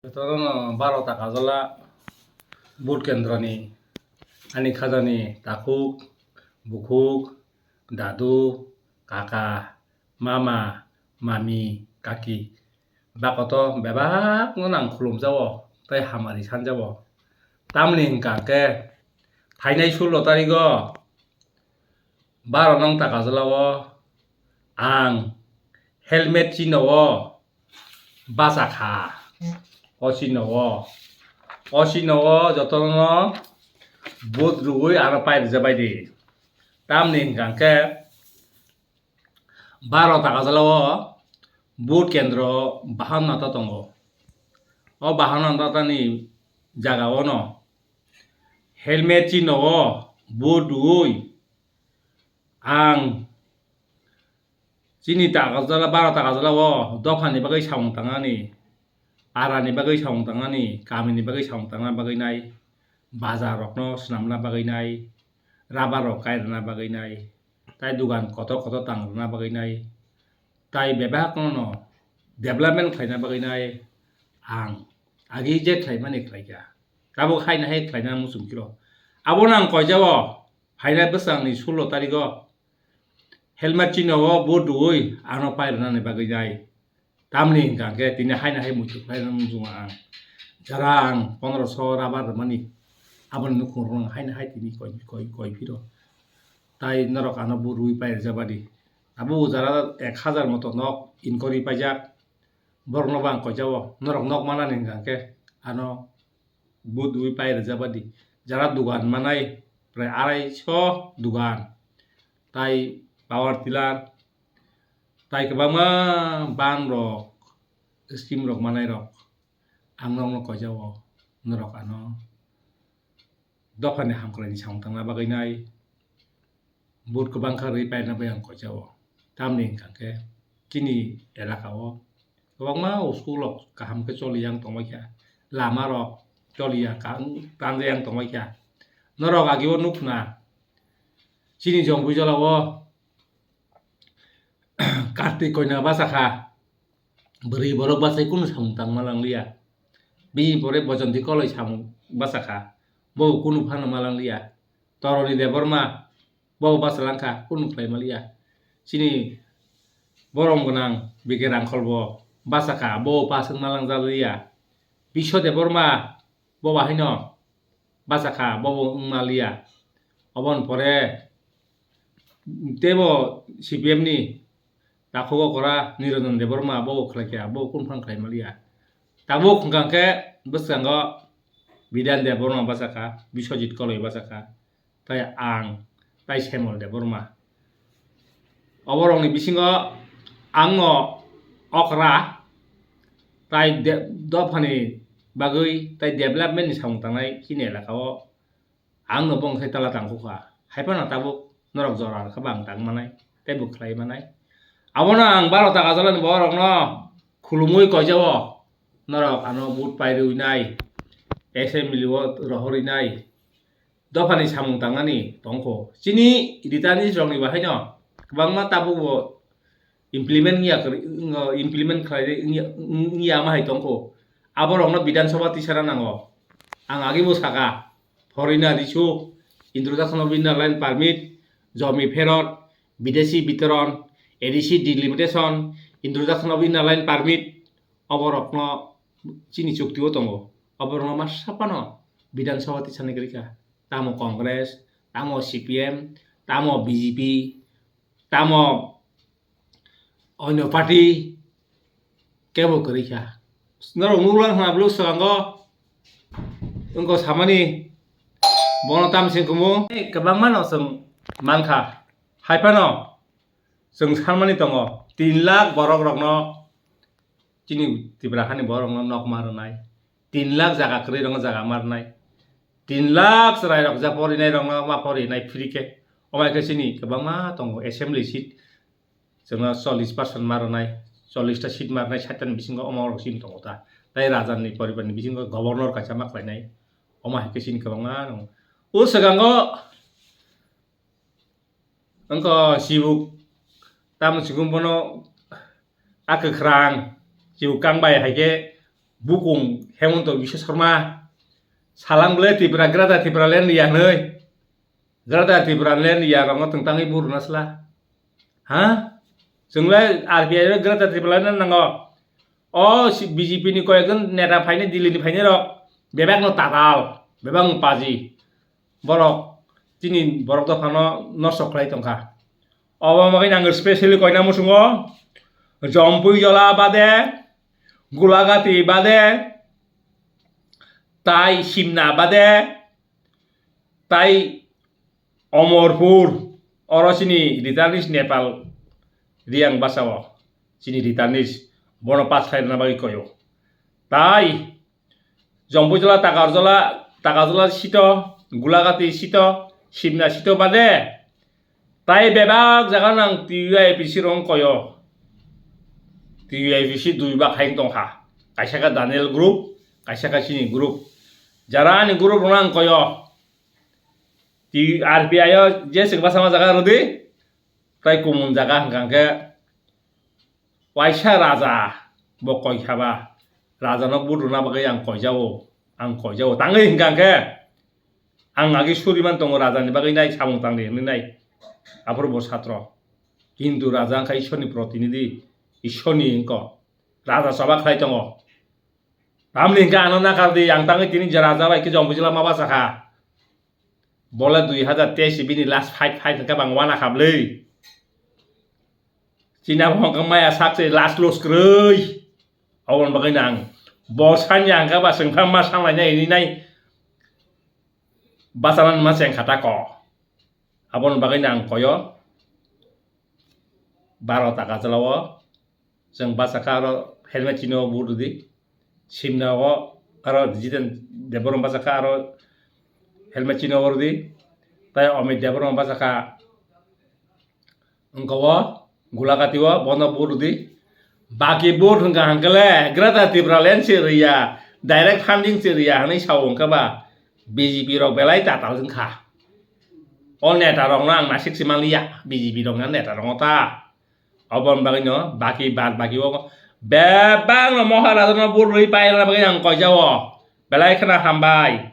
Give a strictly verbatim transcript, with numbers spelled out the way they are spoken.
Jotono baro ta kajala vote kendroni ani khajani takhuk, bukhuk, dadu, kaka, mama, mami, kaki, bakoto bebakno nang khulumjago tei hamari sanjago. Tamni hwnkha khe phainai sullo tarigo baro nong ta kajala o ang helmet chino o bacha kha. O chino o, o chino o jotono vote rwui ano pai rwjabai di. Tamni hwnkha khe baro ta kajala o vote kendro bahanna ta tongo. O bahanna ta tani jaga o no helmet chino o vote rwui ang chini ta kajala, baro ta kajala o dophani bagwi samung tangnani, parani bagwi samung tangnani, kamini bagwi samung tangna bagwi nai, bazar rokno swnamna bagwi nai, rubber rok kairwna bagwi nai, tai dugan kotor kotor tangrwna bagwi nai, tai bebakno no development khlaina bagwi nai ang agi je khlaimani khlaikha. Tabuk haino hai khlaina muchungphiro. Abono ang koijao phainai bwsangni sullo tarigo helmet chino o vote rwui ano pai rwnani bagwi nai. Tamni hwnkha khe tini haino hai muitu khlaina muchungo ang. Jara ang pondroso rubber rwmani aboni nukhung rwno haino hai tini koi, koi, koi phiro. Tai norok ano vote rwui pai rwjabadi. Abo jara ek hajar moto nok inquiry paijak. Borokno bo ang koijao. Norok nok manani hwnkha khe ano vote rwui pai rwjabadi. Jara dugan manai prai arai so dugan. Tai power tiller, tai kwbangma ban rok, scheme rok manai rok. Ang norokno koijao, norok ano dophani hamkraini samung tangna bagwi nai vote kwbang kha rwi paina bai ang koijao. Tamni hwnkha khe chini elaka o kwbangma school rok kaham khe choli yang tongbai kha, lama rok choli ya, ka-, tanja yang tongbai kha. Norok agi o nukna chini Jompuijala o Kartik koina bacha kha. Bwrwi borok bachai kunu samung tangma langliya. Bini pore Bojonti Koloi samung bacha kha. Bo kunu phano ma langliya. Toroni Debbarma bo bacha langkha, kunu khlai maliya. Chini borom gwnang B K Rangkhol bo bacha kha, bo pass wngma langjaliya. Biswa Debbarma bo bahai no bacha kha, bo bo wngma liya. Oboni pore teibo C P M ni takhuk okra Niranjan Debbarma bo khlai kha, bo kunu phano khlai maliya. Tabuk hwnkha khe bwskango Bidan Debbarma bacha kha, Biswajit Koloi bacha kha, tai ang, tai Semol Debbarma. Oborokni bisingo ang no okra tai de-, dophani bagwi tai development ni samung tangnai chini elaka o ang no bongkhai tala tangkukha. Hai phano tabuk norok jora rwkha ba ang tang manai tei bo khlai manai. Abono ang baro ta kajala ni borok no khulumui koijao, norok ano vote pai rwi nai, assembly o rohorwi nai. Dophani samung tangnani tongkho. Chini Rita ni rokni bahaino kwbangma tabukbo implement wngya kwrwi, wng-, implement khlai wngya, wngya ma hai tongkho. Aborokno Bidhan Sabha tisana nango. Ang agibo saka, foreigner issue, introduction of inner line permit, jomi pherot, bidesi bitoron, A D C delimitation, introduction of inner line permit, oborokno chini chukti o tongo. Oborokno masa phano Bidhan Sabha tisani kwrwi kha. Tamo Congress, tamo C P M, tamo B J P, tamo onyo party kebo kwrwi kha. Norok nuklang hwnna bwlwk swkango wngkha samani bono tamsing kumu kwbangma no chwng mankha. Hai phano chwng sanmani tongo tin lakh borok rokno chini Tipra hani borokno nok ma rwnai, tin lakh jaga kwrwi rokno jaga ma rwnai, tin lakh chwrai rok ja porinai rokno ma porinai free khe. Omo hai khe chini kwbangma tongo assembly seat, chwngno chollish percent ma rwnai, chollish ta seat ma rwnai, sait ta ni bisingo omo rok chini tongo ta. Tai raja ni poribar ni bisingo governor kaisa ma khlainai, omo hai khe chini kwbangma tongo. O swkango wngkha sibuk, tamo sibuk bono a kwkhrang, sibuk kang bai hai khe Bukung Hemanta Biswa Sarma. Salang bole Tripura, Greater Tripura Land ya hwnwi. Greater Tripura Land ya rokno twng tangwi buruna sla. Ha? Chwngle R P I bai Greater Tripura Land nango. O si-, B J P ni koyekjon neta phainai, Delhi ni phainai rok. Bebak no tatal, bebak no paji. Borok, chini borok dophano nosto khlai tongkha. Obo bagwi ang specially koina muchungo, Jompuijola bade, Gulagati bade, tai Simna bade, tai Omorpur, oro chini returnees Nepal Riang basa o, chini returnees bono pass khlai rwna bagwi koyo. Tai Jompuijola, Takarjola, Takarjola sito, Gulagati sito, Simna sito bade, tai bebak jaga nang T U I P C rong koyo. T U I P C dui bak hai tongkha. Kaisa kha Daniel group, kaisa kha chini group. Jara ani group rong ang koyo. T-, R P I o je chwng basa ma jaga rwdi, tai kumun jaga hwnkha hwnkhe waisa raja bo koi khaba, raja no vote rwna bagwi ang koijao, ang koijao. Tangwi hwnkha hwnkhe ang agi suriman tongo raja ni bagwi nai samung tangdi hwnwi nai. Aphuru bo satro. Kintu raja wngkha Ishwar ni protinidhi, Ishwar ni wngkha. Raja choba khlai tongo. Tamni hwnkhe ano nakar di, ang tangwi tini je raja bai khe Jompuijola ma basa kha. Bole dui hazar teis bini last fight, fight hwnkhe bang wana kha bwlwi. China bo hwnkhe maya sak se last loss kwrwi. Aboni bagwi nang bo sanya hwnkhe ba chwng pha ma sanglai nai hwnwi nai. Bachana ma cheng kha ta ko. Aboni bagwi nang koyo baro taka jala o. Chwng basa kha aro helmet chini o vote rwdi. Simna o aro Jiten Debbarma basa kha aro helmet chini o rwdi. Tai Amit Debbarma basa kha wngka o Gulagati o, bono vote rwdi. Baki vote hwnkha hwnkhe le Greater Tripura Land se rwya, direct funding se rwya hwnwi sao hwnkhe ba B J P rok belai tatal wngkha. O neta rokno ang nasik se manliya, B J P rokno neta rokno ta. Oboni bagwino baki bad baki o bebak no Maharaja no vote rwi paina bagwi ang koijao. Belai kheno hambai.